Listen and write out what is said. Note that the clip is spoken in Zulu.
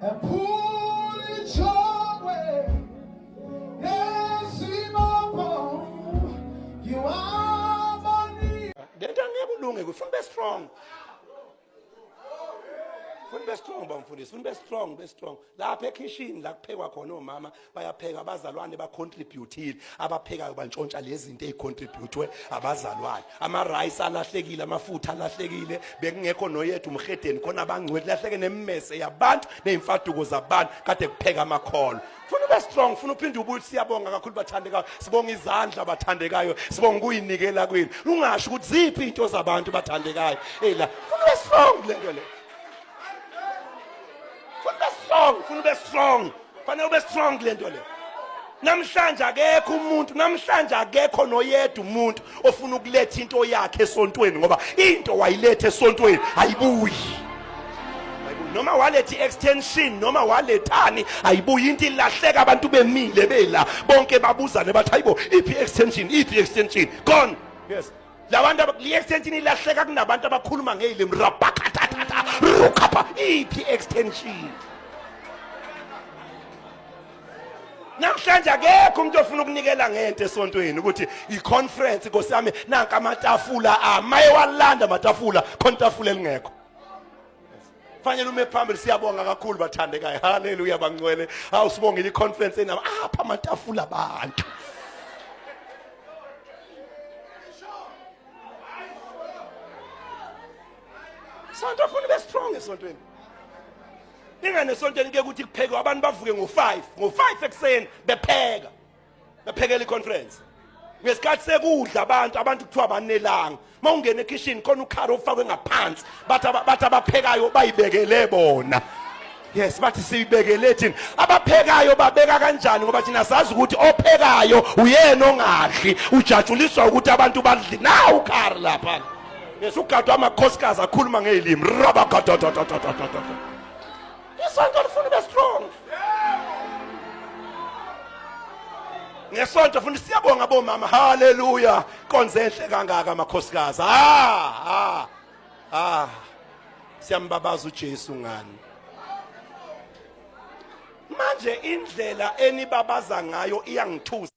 Ephula ijokwe nezibopho ngiwabonile. Lento angeke ulunge, ufuna ube strong. Funa ube strong bamfundisi, funa ube strong, be strong. Lapha ekhishini la kuphekwa khona omama bayapheka abazalwane bacontributile, abaphekayo bantshontsha lezi zinto ezicontributwe abazalwane. Ama rice alahlekile, amafutha alahlekile, bekungekho noyedwa umhedeni khona abangcwele lahleke nemmese yabantu nezimfaduko zabantu kade kupheka amakholwa. Funa ube strong, funa uphinde ubuye siyabonga kakhulu bathandekayo. Sibonga izandla bathandekayo, sibonga ukuyinikela kwenu. Ungasho ukuthi ziphi into zabantu bathandekayo. Hey la, funa ube strong lento le. Funa ube strong, funa ube strong. Fanele ube strong lento le. Namhlanje akekho umuntu, namhlanje akekho noyedwa umuntu ofuna ukuletha into yakhe esontweni ngoba into wayiletha esontweni ayibuyi. Noma waletha i-extension noma walethani ayibuyi into ilahleka abantu bemile bela bonke babuzane bathi hayibo iphi i-extension iphi i-extension gone yes labantu le extension ilahleka kunabantu abakhuluma ngeyilimi rabakhatatata rukhapha iphi extension namhlanje akekho umuntu ofuna ukunikela ngento esontweni ukuthi i-conference nkosi yami nanka amatafula amaye walanda amatafula khona itafula elingekho fanele ume phambili siyabonga kakhulu bathandekayo haleluya bangcwele hawu sibongile i-conference enabo apha amatafula abantu sonto funa ube strong esontweni ingane esontweni ke ukuthi kuphekwe abantu bavuke ngo-5 ngo-5 ekuseni bepheka bephekela i-conference ngesikhathi sekudla abantu abantu kuthiwa banelanga uma ungena ekhishini khona ukhari ofakwe ngaphansi bathi bathi abaphekayo bayibekele bona yes bathi siyibekele thina abaphekayo babeka kanjani ngoba thina sazi ukuthi ophekayo uyena ongadli ujatshuliswa ukuthi abantu badli nawu ukhari lapha yes ugadwa amakhosikazi akhuluma ngezilimi rabakadadadadadada isonto lifuna ube strong ngesonto funa siyabonga bomama haleluya konze enhle kangaka amakhosikazi ah ah ah siyambabaza uJesu ngani manje indlela enibabaza ngayo iyangithusa.